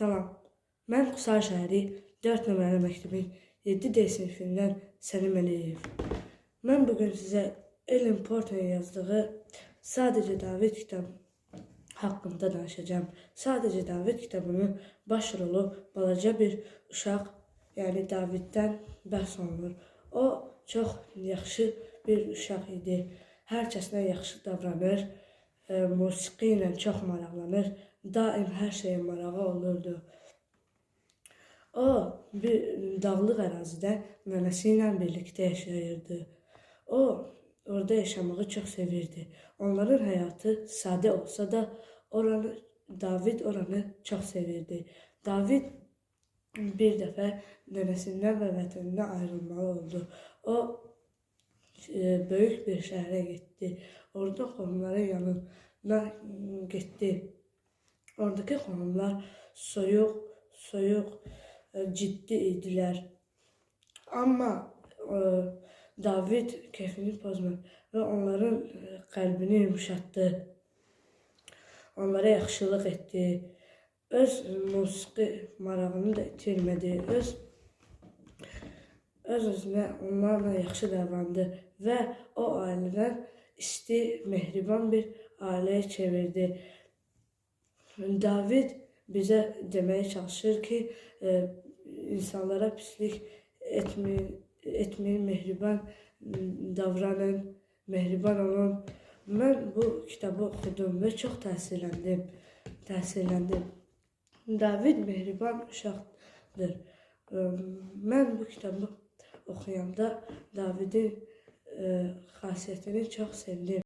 Salam. Mən Qusar şəhəri 4 nömrəli məktəbin 7D sinifindən Səlim Əliyev. Mən bugün sizə Ellen Porter'in yazdığı Sadəcə David kitabı haqqında danışacağam. Sadəcə David kitabının baş rolu balaca bir uşaq, yəni Daviddən bəhs olunur. O çox yaxşı bir uşaq idi. Hər kəslə yaxşı davranır, musiqi ilə çox maraqlanır, daim hər şeyə marağı olurdu. O bir dağlıq ərazidə nənəsi ilə birlikdə yaşayırdı. O orada yaşamağı çox sevirdi. Onların həyatı sadə olsa da oranı David oranı çox sevirdi. David bir dəfə nənəsindən və vətənindən ayrılmalı oldu. O böyük bir şəhərə getdi. Orada qohumların yanına getdi. Oradakı qohumlar soyuq, soyuq, ciddi idilər. Amma David keyfini pozmadı və onların qəlbini yumşatdı. Onlara yaxşılıq etdi. Öz musiqi marağını da itirmədi. Öz özünə onlarla yaxşı davrandı və o ailədən isti, mehriban bir ailəyə çevirdi. David bizə deməyə çalışır ki, insanlara pislik etməyin, etməyin, mehriban davranın, mehriban olun. Mən bu kitabı oxudum və çox təsirləndim. Təsirləndim. David mehriban uşaqdır. Mən bu kitabı oxuyanda Davidin xasiyyətini çox sevdim.